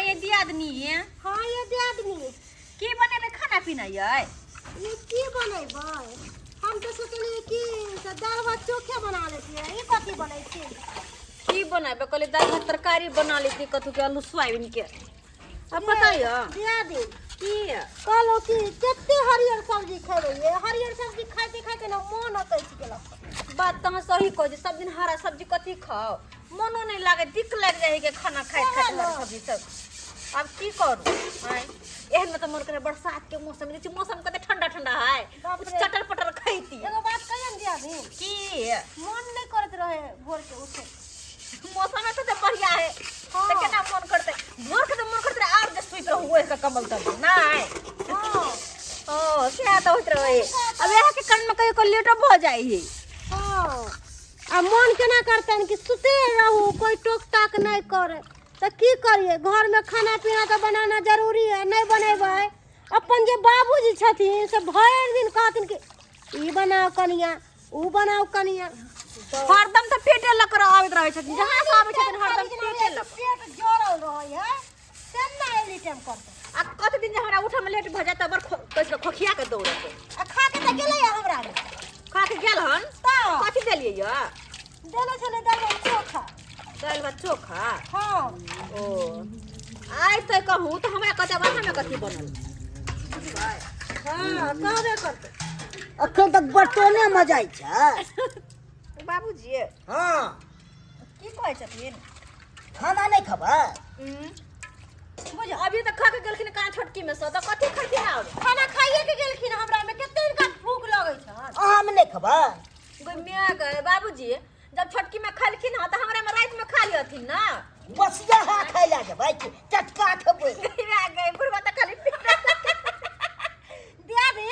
ये दियादनी? हाँ ये दियादनी। की बनेबै खाना पीना यै? ये की बनेबै? हम तऽ सोचलियै कि से दालि भात चोखे बना लेतियै, ई कथी बनै छै? की बनेबै? कहलियै दालि भात तरकारी बना लेती कथू के, आलू सोयाबीन के। अब पता यऽ दियादनी। की? कहलहुँ कि कते हरियर सब्जी खेबै ये, हरियर सब्जी खाइते खाइते ने मोन अकैछ गेलक। बात तऽ अहाँ सही कहै छी, सब दिन हरा सब्जी कथी खाउ, मनो नहि लागे, दिक लागि जाइ है के खाना खाइत खाइत हरा सब्जी सब। आब की करू आँय, एहन में तऽ मन करे बरसात के मौसम में देखै छी मौसम कते ठंडा ठंडा है, बाप कुछ रे। चटर पटर खैती। एगो बात कहियन दियादनी? की? मन नहि करैत रहे भोर के उठे। मौसम है तो बढ़िया है। हाँ। तो केना मन करते भोर के, तो मन करते रहे आर जे सुति रहू ओहि के कमल तब नहीं। हाँ। ओ से तो होइत रहे, अब इएह के कारण में कहियो कहियो लेटो भऽ जाइ है। हाँ, आ मन केना करतनि कि सुते रहू, कोई टोक टाक नहि करे, तऽ की करियै? घरमे खाना पीना तऽ बनाना जरूरी है, नहि बनेबै अपन जे बाबूजी छथिन से भरि दिन कहथिन कि ई बनाउ कनिया, ऊ बनाउ कनिया। हरदम तऽ पेटे लऽ कऽ आबैत रहै छथिन, जहाँ से आबै छथिन हरदम पेटे लऽ कऽ। पेट जरल रहै है तेना एनी टाइम करतै। आ कते दिन जे हमरा उठऽ में लेट भऽ जाय तऽ बड़ कैस कऽ खोखिया के दौड़त। आ खा के तऽ गेलै हमरा रे। खा के गेल हन? तऽ। कथी देलियै यऽ? देने छलै दालि भात चोखा। दालि भात चोखा? हाँ। ओ आइ तऽ कहूँ तऽ हमरा कहते अहाँ में कथी बनल? हाँ कहबे करतै। अखन तक बर्तने मजाइ छै। बाबूजी। हाँ। की कहै छथिन? खाना नहि खबै? बुझ अभी तऽ खा के गेलखिन कहाँ छोटकी में से, तऽ कथी खैथिन आओर? खाना खाइए के गेलखिन, हमरा में कते हिनका भूख लगै छन। अहाँ में नहि खबै? गै माय गै, बाबूजी जब छोटकी में खैलखिन हँ तऽ हमरा में राति में खा लियथिन ना। बसिया हा खाइ लए जेबै कि चटका खेबै? गै माय गै, बुढ़बा तऽ खाली दियादनी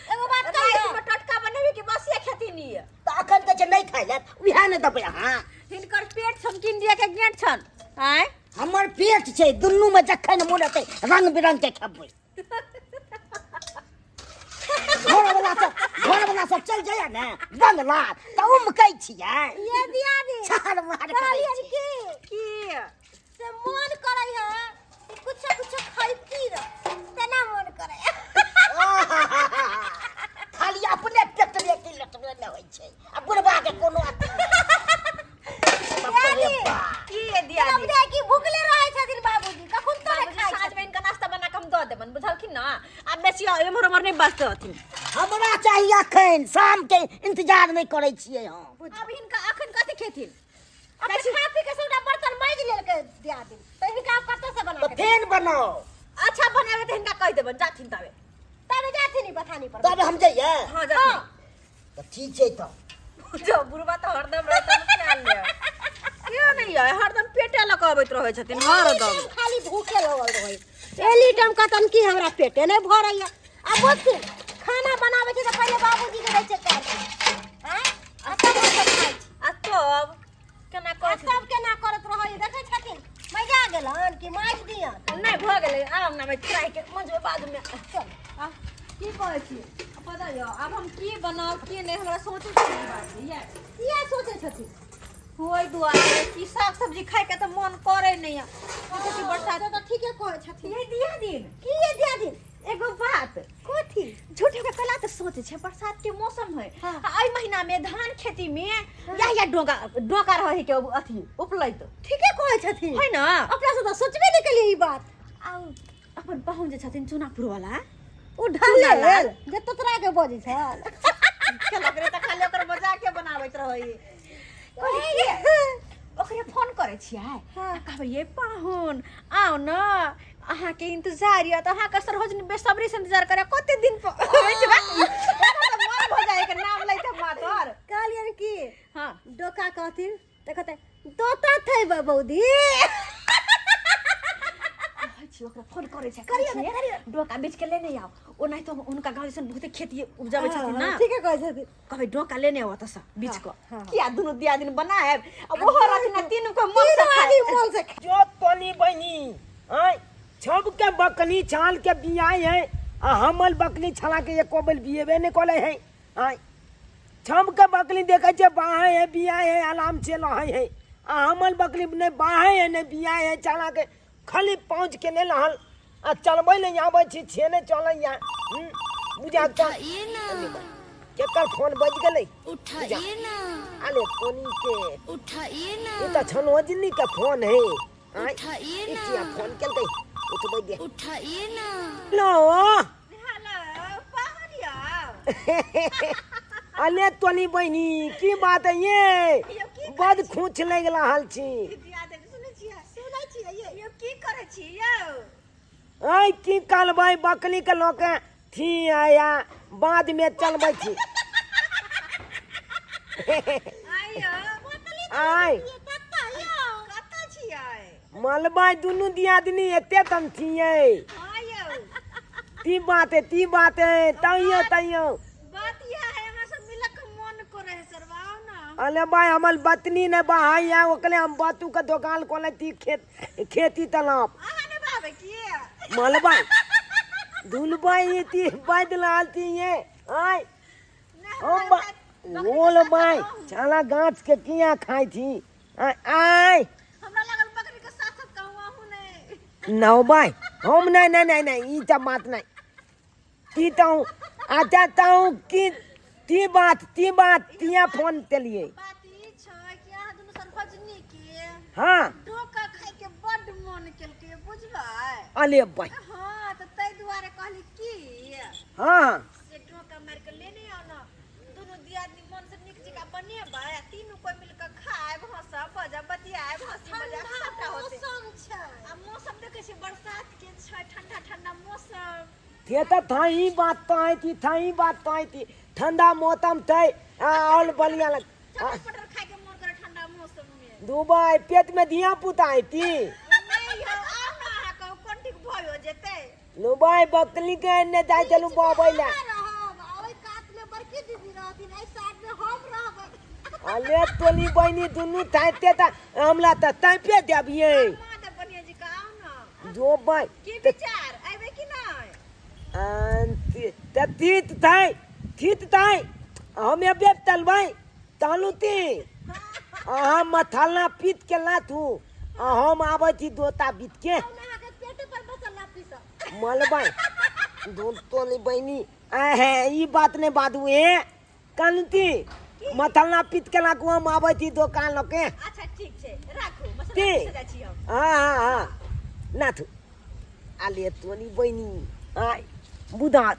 एगो बात राति कहियौ? में टटका बनेबै कि बसिया खेथिन ई? तऽ अखन तऽ जे नहि खाइ लए उएह ने देबै अहाँ। हिनकर पेट छन कि इंडिया के गेट छन? आँय? हमर पेट छै दुनू में जखन मोन हेतै रंग बिरंग के खेबै। घरवला सब, घरवला सब चल जाइए ने बंगला तऽ उमकै छियै। ये दियादनी। छाड़ मार करै कहलियनि छियै। की? की? से मन करै है कि कुछो कुछो खैती रह, तेना मन करै। खाली अपने पेट लेके लटबे नहि होइ छै आ बुढ़बा के कोनो अथी नहि। बाप रे बाप। की ये दियादनी? बुझाय कि भुखले रहै छथिन बाबूजी, कखन तो बाबूजी खाइ साँझ में इनका नाश्ता बना के हम दऽ देबनि, बुझलखिन ना? आब बेसी एम्हर ओम्हर नहि बजते हथिन। हमरा चाही अखन, शाम के इंतजार नहि करै छियै हम। आब हिनका अखन कथी खेथिन? अपने खा पी के सबटा बर्तन माजि लेलकै दियादनी, तऽ हिनका आब कतऽ से बना तऽ के फेन बनाउ। अच्छा बनेबै तऽ हिनका कहि देबनि, जाथिन तबे। तबे जाथिन ई बथानी पर। तबे हम जइयै? हाँ जाथिन। तऽ ठीक छै तऽ। जो बुढ़बा तऽ हरदम रहतन ख्याल ले। किया नहीं है, हरदम पेटे लऽ कऽ अबैत रहै छथिन हरदम। खाली भूखे लगल रहै। एली टाइम कहतन कि हमरा पेटे नहि भरैया। आ बुझथिन खाना बनाबै छै तऽ पहिले बाबूजी के दै छै काट। आँय? आ तब हम सब खाइ छी। आ तब केना आ करै छथिन? तब केना करैत रहै देखै छथिन? मजा गेलन कि माजि दियन? नहि भऽ गेलै, आराम ना ट्राई के मजबे बाद में। चल। आ की कहै छी? पता यऽ आब हम की बनाउ की नहि, हमरा सोचै छी बात ये। किया सोचै छथिन? ओहि दुआरे कि साग सब्जी खाइके तऽ मन करै नहि यऽ। देखै छी बरसात। से तऽ ठीके कहै छथिन। ये दिया दिन। की ये दिया दिन? एगो बात। कथी? झूठे के कला तऽ सोचै छै, बरसात के मौसम है। हाँ। आ एहि महीना में धान खेती में या या डोका डोका रहै के अथी उपलैत। ठीके कहै छथिन। है ना? अपना सब तऽ सोचबे नहि केलियै ई बात। आ अपन पाहुन जे छथिन चुनापुर वाला, ओ ढाले चुनालाल। जे तोतरा के बजै छल। खेलक रे तऽ खाली ओकर मजाके बनाबैत रहै। कहलियै की ओकरे फोन करै छियै? हाँ। आ कहबै ये पाहुन आउ न, अहाँके इंतजार यऽ, तऽ अहाँके सरोजनी बेसब्री से इंतजार करे कते दिन पर होइ छै बा? ओकर तऽ मन भऽ जाइ के नाम लैते मातर। कहलियनि की? हाँ। डोका कहथिन तऽ कहतै तोता थे बौदी। कहै छी ओकरा फोन करै छै, करियौ ने, कहै छियै, करियौ। डोका बेच के लेने आउ, ओनाहितो हुनका गाँव दिसन बहुते खेती उपजाबै छथिन ना। ठीके कहै छथिन। कहबै डोका लेने आउ ओतऽसँ बीच कऽ। हाँ। किया दुनू दियादिन बनायब आ ओहो रहथिन आ तीनू के मन से तीनू खाय। आदमी मन से खाय। जो तोनी बहिनी आय छब के बकनी छाल के बियाई है आ हमल बकनी छाला के एको बेल बियेबे नहीं कोले है। आय छब के बकनी देखे छे बाहे है बियाई है आराम से लहे है, आ हमल बकनी ने बाहे है ने बियाई है, छाला के खाली पहुँच के नहि रहल आ चलबै नहि आबै छी छे नहि चलैया। बुझा तऽ उठाइए ना। केकर फोन बजि गेलै? उठाइए ना। अरे कोनी के? उठाइए ई ना। तऽ छनोजनी के फोन है। आँय, उठाइए ई ना। किया फोन केलकै? उठबै दे। उठाइए ना। लो। हेलो पाहुन यौ। अले तोनी बहिनी, की बात है ये? यौ की बड खूच लागि रहल छी। दिया दे, सुनै छियै? सुनै छियै ये? यौ की करै छी यौ? ऐ की कहलबै, बकली के लऽ के थी आया बाद में चलबै छी। आइयो आय कतऽ छियै? मलबाई दुनू दियादनी एते तम छियै। हँ यौ। ती बात है, ती बात है, तैयो तैयो बात यह है, अहाँ सब मिलक के मन करे है सरवा, आउ ना। अरे भाई, हमर बतनी ने बहाई है, ओकरे हम बतू के दोकान खोले ती खेत खेती तालाब। अहाँ ने बाबे की? मलबाई दुलबाई ती बाद लाल ती ये आय हम बोल बाई छाला गाछ के किया खाई थी? आय आय हमरा लागल बकरी के साथ साथ कहूँ अहूँ नहीं। नौ बाई, हम नहीं नहीं नहीं नहीं, ई सब बात नहीं। ती तो अच्छा तो की ती बात, ती बात तिया फोन तेलिए। बात ई छै कि अहाँ दुनू सरभजनी के हाँ डोका खाय के बड्ड मन केलकै, बुझबै? अले बाई। हाँ, तऽ ताहि दुआरे कहली की हाँ से डोका मारि के लेने आउ ना, दुनू दियादनी मन से नीक जकाँ बनेबै आ तीनू कोइ मिल कऽ खायब, हँसब बजब बतियाब, हँसी मजाक सबटा होतै। मौसम छै। आ मौसम देखै छियै बरसात के छै, ठंडा ठंडा मौसम। थे तो थाई बात तो आई थी, थाई बात तो आई थी, ठंडा मौसम थे और बढ़िया लग चटर पटर खाय के मन करे ठंडा मौसम में। दुबई पेट में धिया पुता आई थी। नहीं यौ, आउ ना, अहाँ कहू कोन ठीक भयो जेतै। लुबाई बकली के एने जाय चलू बाबै ला। रहब आ ओहि कात में बड़की दीदी रहथिन, एहि साइड में हम रहबै। अले तोली बहिनी दुनू थाइते त हमला त ताइपे देबियै। माँ तऽ बढ़िया जी का, आउ ना। जो बाई की विचार, अयबै कि नहि? त तीत थाई तीत थाई हम एबे तलबै तालू ती अहाँ मथाला पीत के लाथू आ हम आबै छी दोता बीत के। हम अहाँके पेटे पर मसाला पीसब। मलबै दूध तोली बहिनी आ हे ई बात नहि बादू ए कानती मथाला पीत के लाकू हम आबै छी दोकान लऽ के। अच्छा ठीक छै, राखू, मसाला की? पीसऽ जाइ छी हम। हाँ हाँ हाँ नाथू आले तोनी बहिनी आय बुधा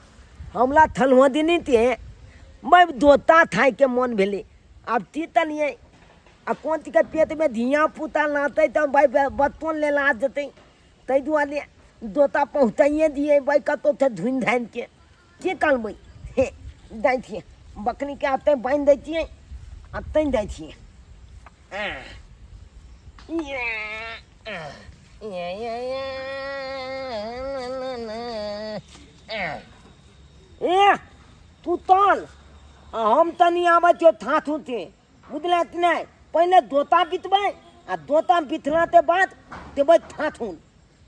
हमला थलहो देनी ते मैं दोता थाई के मन भेलै। आब ती तलियै आ कोन चीज के पेट में धिया पुता लातै तऽ भाई बतोन ले ला जेतै, ताहि दुआरे दोता पहुँचाइए दियै भाई कतौ से धुनि धानि के के करबै। हे दै छियै बकरी के आते बान्हि दै छियै आ तैं दै छियै। ए तू तल आ हम तनी आबै छियौ थाथू ते, बुझले कि नहि? पहिले दोता बितबै आ दोता बितला के बाद देबै थाथुन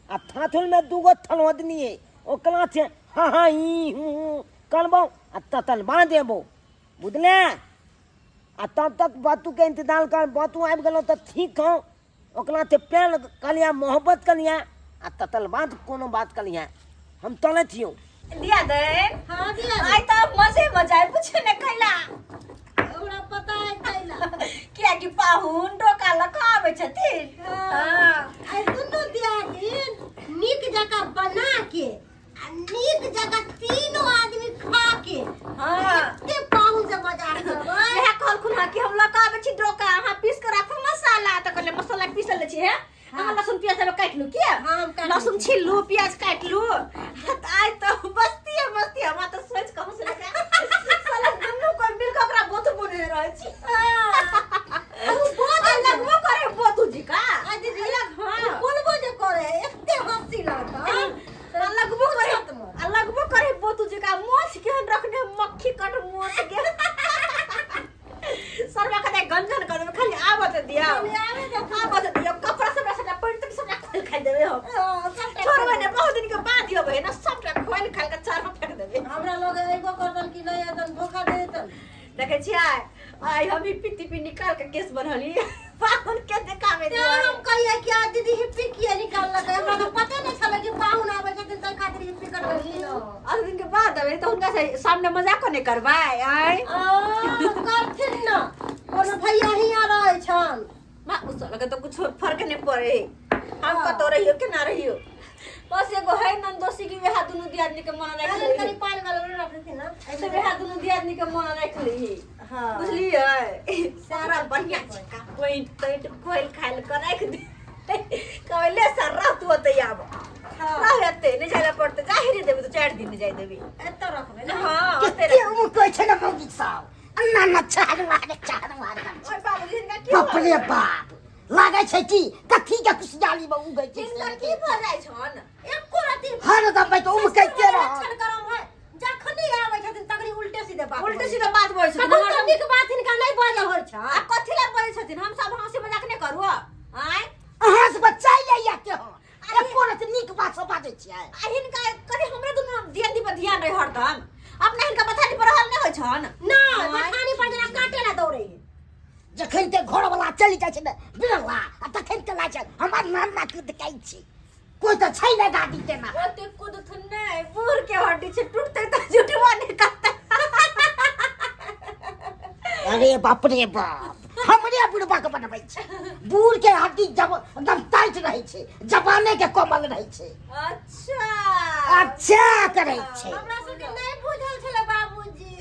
आ थाथुनमे दूगो थलौदनी है ओकरा से हाँ हाँ ई हूँ हूँ करबौ आ ततलबा देबौ, बुझले? आ तब तक बतूके इंतजार कर, बतू आबि गेलौ तऽ ठीक हौ, ओकरा से प्यार कलिया मोहब्बत कलिया आ ततलबा कोनो बात कलिया। हम चलै छियौ। दिया दे। हाँ दिया दे। आइ तऽ मजे मजा आइ पूछे ने कैला। हमरा पता है कैला। कियाकि पाहुन डोका लऽ कऽ आबै छथिन। हाँ। आइ दुनू दियादिन नीक जकाँ बना के आ नीक जकाँ तीनों आदमी खा के हाँ। एते पाहुन से मजाक करबै। इएह कहलखुन हँ कि हम लऽ कऽ आबै छी डोका, अहाँ पीस कऽ राखू मसाला। तऽ कहलियै मसाला पीसल लै छी हे, अहाँ लहसुन प्याज सब काटि लू किया? हाँ, हम काटि लहसुन लै छी। छिलू, प्याज काटि लू। तऽ आइ तऽ मस्ती है मस्ती, हमरा तऽ सोचि कऽ हँसी लगैए। साला दुनू कोइ मिल कऽ ओकरा बोतू बनेने रहै छी। बहुत आ लगबो करे बोतू जी का। आ दीदी, हाँ। बोलबो जे करे एते हँसी लगतौ। आ लगबो करे, पूछत मत। आ लगबो करे बोतू जी का। मोछ केहन रखने, मक्खी कट मोछ के। सरवा कते गंजन कर देबै, खाली आबऽ तऽ दियौ। खाली आबे दे। आबऽ तऽ दियौ, कपड़ा सबटा सबटा पहिन तऽ सबटा खोलि खालि देबै हम। हाँ, सबटा छोड़बै ने, बहुत दिन के बाद अबै ने, सबटा खोलि खालि कऽ चार में फेंक देबै। हमरा लोग एगो करतन कि नहि एतन धोखा दे देतन। देखै छियै आइ हम ई पित्ती पी निकाल के केस बनलियै पाहुन के देखाबै। आबे तें हम कहियै कि आज दीदी हिप्पी किया निकाललकै, हमरा तऽ पते नहि छलै कि पाहुन आबै छथिन ताहि खातिर हिप्पी कटबेलखिन। आठ दिन के बाद आबे तऽ हुनका से सामने मजाको नहि करबै आय? आ, करथिन न, कोनो भैया हियाँ रहै छन। माँ उस लगे तो कुछ फर्क नहीं पड़े, हम कतो रहियो के ना रहियो, बस एगो है नंदोसी की वह दुनू दियादनी के मन राख अरे ली। कनि पानि वाला रख देथिन न। से वह दुनू दियादनी के मन राख ली। हाँ। बुझलियै, सारा बढ़िया छिका पैंट तैंट खोल खाइल के राख दे, कहले सर रह तू ओतै आब। हाँ। रह एतै, नहि जाय लए पड़तै, जाहि देबी तऽ 4 दिन नहि जाय देबी। एतऽ रखबै ने? हाँ, ओतै कते रख। उमकै छै ने मौगी सब, अन्ना न चार मार चार मार। ओइ बाबूजी, हिनका की बाप भऽ रे बाप, लागै छै कि कथी के खुशहाली में उगै छै। हिनका की भऽ जाइ छन? एको रति हरदम बैठ उमकैते रह। लक्षण गरम है, जखनी आबै छथिन तखनी उल्टे सीधे बात उल्टे बजै। सीधे बात बजै छथिन। कखनो तऽ हरदम। नीक बात हिनका नहि बाजल होइ आ छै। कथी लए बजै छथिन? हम सब हँसी मजाक नहि करू आँय? अहाँ सब चाहि लैया के हन एको रति नीक बात सब बाजै छियै। आ हिनका कथी हमरे दुनू दियादनी पर ध्यान रहे हरदम, अपना हिनका बथानी पर रहल नहि होइ छन? नहि, बथानी पर जेना काटे ला दौड़ै है। जखन ते घर वाला चलि जाइ छै ने बिरला, आ तखन ते लागै छै हमर नाना कुदकै छी, कोइ तऽ छै ने दादी केना। ओते कुदथुन नहि, बूढ़ के हड्डी छै, टूटतै तऽ जुटबो नहि करतै। अरे बाप रे बाप, हमरे बुढ़बा के बनबै छै। बूढ़ के हड्डी जब एकदम टाइट रहै छै, जवाने के कोमल रहै छै। अच्छा। अच्छा करै छै। हमरा सबके नहि बुझल छलै बाबूजी।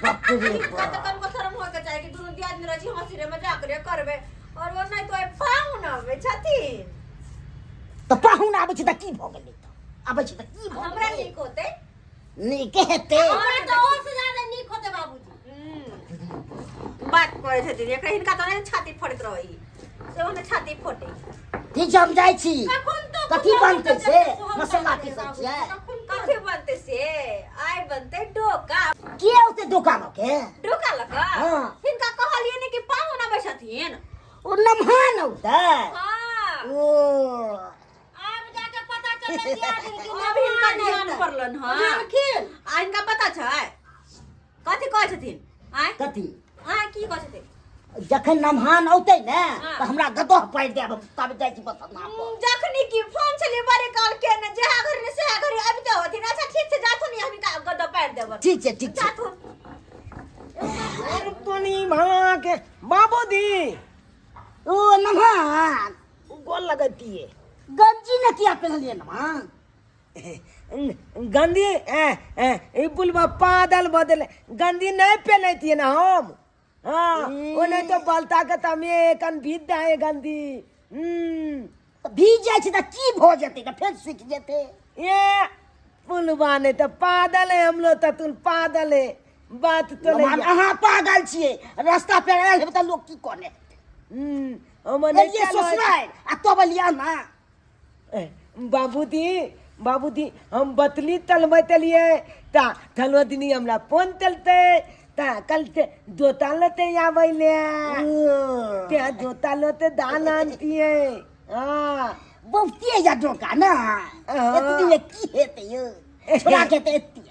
बाप रे हिनका तऽ बाप। कनको शरम होय के चाही कि दुनू दियादनी रहै छी, हँसी रे मजाक रे करबै, और ओ नहि तो आइ पाहुन अबै छथिन। तऽ पाहुन आबै छै तऽ की भऽ गेलै? तऽ आबै छै तऽ की भऽ हमरा गेलै? नीक होतै। नीक हेतै। हमरा तऽ और से ज्यादा नीक होतै बाबूजी। बात करै छथिन एकरा, हिनका तऽ नहि छाती फोड़ैत रहै से ने छाती फोटे। ठीक छै, हम जाइ छी। कखन तो कथी बनतै से? मसाला पीसै पीसै छियै? कथी बनतै से? आइ बनतै डोका। के औतै दोकान के? डोका लऽ कऽ। हाँ। हिनका कहलियै ने कि पाहुन अबै छथिन। ओ नमहान औतै? हाँ। ओ आब जाके पता चललै दियादनी कि अब हिनका ध्यान पड़लन। हँ। बुझलखिन। आ हिनका पता छै कथी कहै छथिन आँय? कथी? आँय, की कहै छथिन? जखन नमहान औतै ने हाँ। तऽ हमरा गदह पारि देब, हम तब जाइ छी बसना पर। जखनी की फोन छलियै बड़े काल के ने, जहाँ घड़ी ने सेहा घड़ी आबिते होथिन। अच्छा ठीक छै, जाथुन, हम हिनका गदह पारि देबनि। ठीक छै, ठीक छै। जाथुन। अरे तोनी भाड़ा के बाबूजी। ओ नमहान, गोल लगतिए। गंजी ने किया पेन्हलियै नमहान? गंदी ए बुलबा पादल बदल गंदी नहीं पहनती ना हम। हाँ, वो नहीं तो बलता के तमे कन भीज है गंदी। तऽ भीज जाइ छै तऽ की भऽ जेतै? तऽ फेर सुखि जेतै। ये पुलवा नहीं तो पादल है, हम लोग तो तुम पादल है, बात तो नहीं। नमहान, अहाँ पागल छियै, रास्ता पे आयल हेबै तऽ लोक की कहने हेतै? हम नहीं एलियै चलो। ससुरारि आ तब एलियै ना। बाबूजी, बाबूजी, हम बतली तलबैत एलियै ता थलुआ दिनी हमरा फोन चलते ता कल ते जोता लेते आबै ले, ते जोता लेते दाल आनतियै। हाँ। बहुते या डोका ने। हाँ। एतनी की हेतै यौ छोड़ा के तऽ एते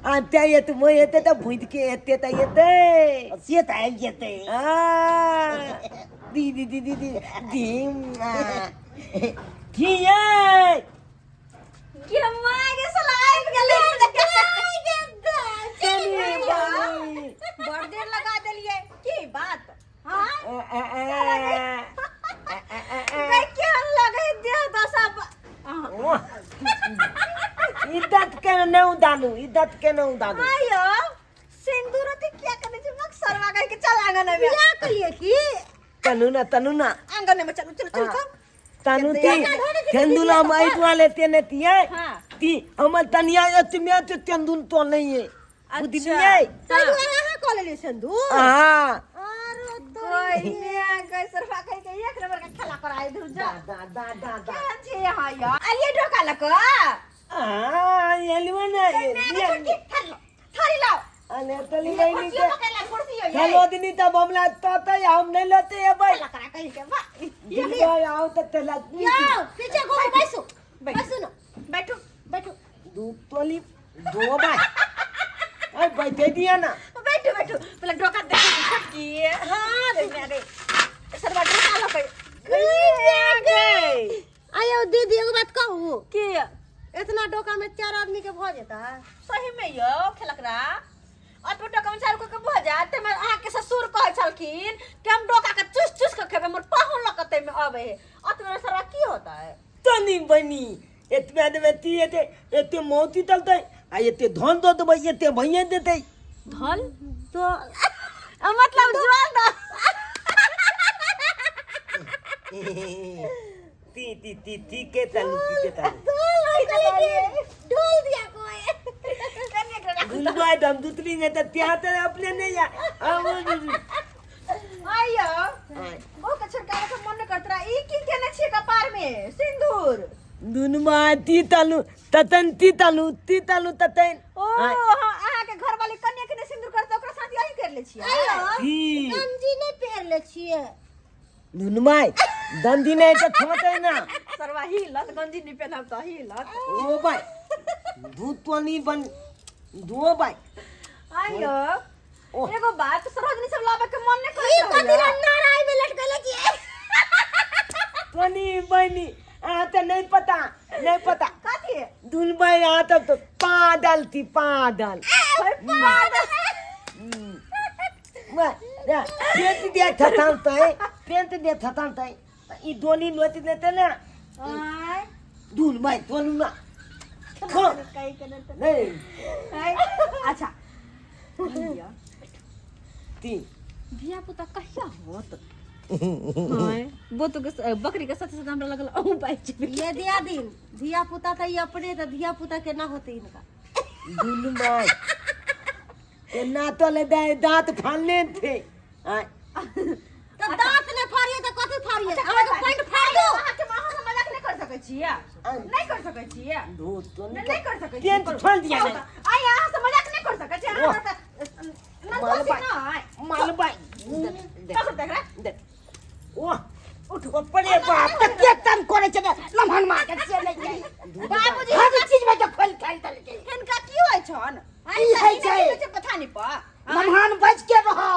आ ते एतबो हेतै तऽ भूजि के एते तऽ एतै। से तऽ आबि जेतै। हाँ। दीदी दीदी दीदी की यै? के माय के साला आबि गेलै। चली बनी। बड़ देर लगा देलियै, की बात? हाँ। ए, ए, ए, ए, ए, ए, ए। गै, केहन लगै देह दशा इद्दत के न उदालू, इद्दत के न उदालू। आयो सिंदूर ते किया करै छै? मक सरवा कह के चल आंगन में। बियाह केलियै की? तनु ना, तनु ना। आंगन में चलू, चलू, चलू। हाँ। तनु ती धोने की तेंदुल हम ऐठवा लेते ने तिये। हाँ। ती हमर तनिया एतमे ते तेंदुल तो नहीं है, बुझलियै? ताहि दुआरे अहाँ कऽ लेलियै सिन्दूर? हाँ। आरो कोई ने गै सरवा कह के एक नंबर का खेला कराय दू जा। दा दा दा दा। केहन छै यहाँ यो? आइए ढोका लक। हाँ, एलुआ ना। छोटकी थारी लाओ, थारी लाओ। अरे तली बहिनी कुर्सियो के पकड़ ला, कुर्सियो ये। चलो दिनी तब हमला तो हम नहीं लेते ये भाई। खेला करा कहीं के वाह। ये आओ तो तेला। यौ पीछे घुमू, बैसू। बैठू। बैसू ने। बैठू। बैठू। दू तोली दो भाई, अरे बैठे दिया ना। बैठू, बैठू, पहले ढोका देखो छोटकी। हाँ, रे मेरे सरवा ढोका लक। गई आयो दीदी एगो बात कहू की इतना डोका में चार आदमी के भऽ जेता सही में यो खेलक रा अतबे डोका में चार को के भऽ जात में अहाँ के ससुर कहै छलखिन कि हम डोका के चूस चूस के खेबै मोर पाहुन लऽ के तैमे अबै है अतबे सरवा की होता है तनी बनी एतबे देबै ती एते एते मौती तलतै आ एते धन दऽ देबै एते भैये देतै धन तो मतलब ज्वाल द ती ती ती ती के तालू ती के तालू ढोल दिया कोई गुलबा दम दूतरी ने त त्या त अपने नहीं या आइयो बहुत के छुटकारा के मन नहीं करत रहा ई की केने छियै कपार में सिंदूर दुनुमा ती तालू ततन ती तालू ती तालू ततन ओ हाँ अहाँ के घर वाली कन्या के ने सिंदूर करते ओकरा साथ यही कर ले छियै आइयो ती गंजी नहीं पहन ले छियै दुनुमाई दंदी नहीं त थोते ना सरवा हिलत गंजी नहीं पहनब त हिलत ओ भाई दूध तो नहीं बन दो भाई आइयो ओ। एगो बात सरोजनी सब लाबे के मन नहीं ई करत कथी रहैया। ला नाराय में लटकले छियै तोनी बनी आ तो नहीं पता नहीं पता कथी दुलबाई आ तब तो पादल थी पादल पेंट दिया थतान तय पेंट दिया थतान तय ई डोली लोती देते ना आय दुलबाई तोलू ना खो कहीं के नहीं नहीं आय अच्छा भैया ती धिया पुता कहिया होत हाय बोतु के बकरी के साथ साथ हमरा लगल अहूँ बाजि जेबै ये दिया दिन धिया पुता त ई अपने त धिया पुता केना होते इनका दुलबाई केना तो ले दे दांत फाड़ने थे आय त दांत ने फाड़िए त कथी फाड़िए अहाँ के पैंट फाड़ दो अहाँके माँ से मजाक नहीं कर सकै छियै नहीं कर सकै छियै धो तो नहीं नहीं कर सकै छियै पेंट फाड़ दिया ने आइ अहाँ से मजाक नहीं कर सकै छियै अहाँ तऽ ना दोषी ना आइ मालबाई पकड़ तकरा देख ओह उठ ऊपरे बाप कते तंग करे छै ने लम्हन मार के चले जाय बाबूजी हर चीज में के खोल खाल देलकै हिनका की होइ छन की होइ छै? पठानी पर लम्हन बच के रहो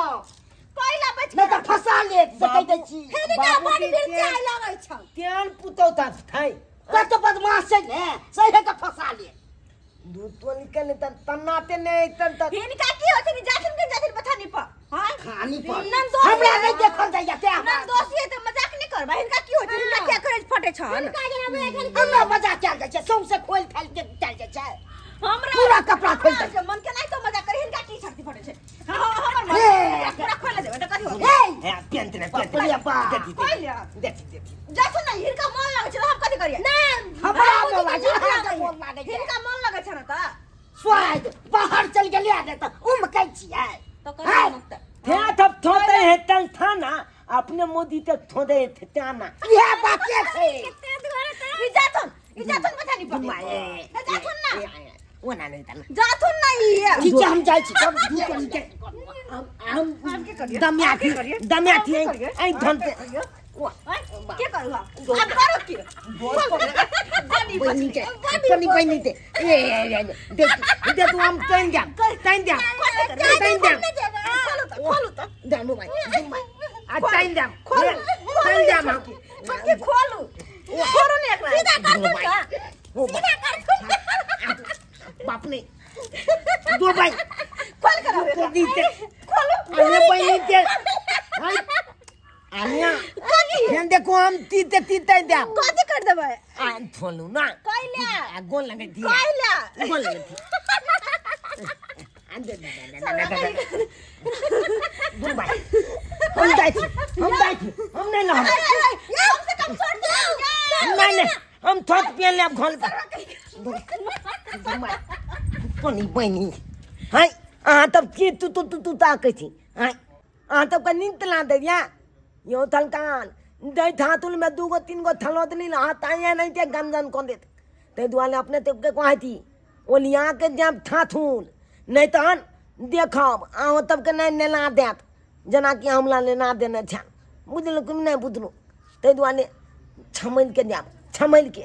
कैला बच नहीं तऽ फंसा लेत से कहि दै छी हिनका बड़ मिर्चाइ लगै छौ तेल पुतौ ता थाई कत बदमाश छै ने सही के फंसा लेत दूध तो निकल त तन्नाते नहीं तन त हिनका की होइ छन जाथिन के जाथिन पठानी पर हां खानी पर नन दोषी हमरा नहीं देखल जाइया ते नन दोषी है त मजाक नहीं करबा हिनका की होइ छन हिनका क्या करे फटे छन हिनका जेना एखन हमरा मजा कैल जाइ छै सौंसे खोलि फालि के चल जाइ छै हमरा पूरा कपड़ा खोलि हमरा देलकै। मन के नहीं तो मजाक करे हिनका की छाती फटे छै हां हमर मन हे। पूरा खोल देबै त कथी होतै हे है पेंट ने पेंट बाप रे बाप। देखी खोल लिअ देखी देखी जाथुन न हिनका मन लगै छै त हम कथी करियै ना हमरा बाबूजी मन के लागै नीक छै, लगै मन लागै छै। हिनका मन लगै छै न त स्वाद बाहर चल गेलियै ने तऽ उमकै छियै त कथी मत थे तब थोते है तल था ना अपने मोदी तक थोते थे ताना इएह बाते छै ई जाथुन ई जाथुन पछाड़ी पर माए जाथुन ना ओना नहीं ताना जाथुन ना ई ठीक छै हम जाइ छी तब दू कनी के हम हम के करियै दमिया के थी करियै? दमिया थी हम के करियै? आई धन पे के करू हम आब करू की बनी बनी के बनी बनी ते ए ए ए देख दे तू हम तैन जा तैन जा तैन जा खोलू त खोलू त दे मोबाइल आ तैन जा खोलू तैन जा हम छोटकी खोलू खोलू ने एकरा सीधा कर दू का सीधा कर बाप ने दो भाई खोल कर तो दी ते खोलू अरे बनी ते हाय आनिया फेन देखो हम तीते तीते दे कथी कर देबै आ थोलू ना कैला आ गोल लगे दी कैला गोल लगे दी आ दे दे दे दे दे दे दे भाई हम जाइ छी हम जाइ छी हम नहीं ना कम से कम छोड़ दे नहीं नहीं हम थोक पियन ले अब घोल पर पानी बनी हाय अहाँ तब की तू तू तू तू ताकै छी हाय अहाँ तब नीक तला दे या यो थलकान दै थातुल में दूगो तीन गो थलो देली ना हाँ ताइया नहीं ते गंजन कौन देत ताहि दुआरे अपने तबके कहै थी ओलिया के जाब थाथुन नहीं तहन देखब अहाँ तबके नहीं नेना देत जेनाकि हमरा लेना देने छै बुझलहुँ कि नहि बुझलहुँ ताहि दुआरे छमैल के जायब छमैल के।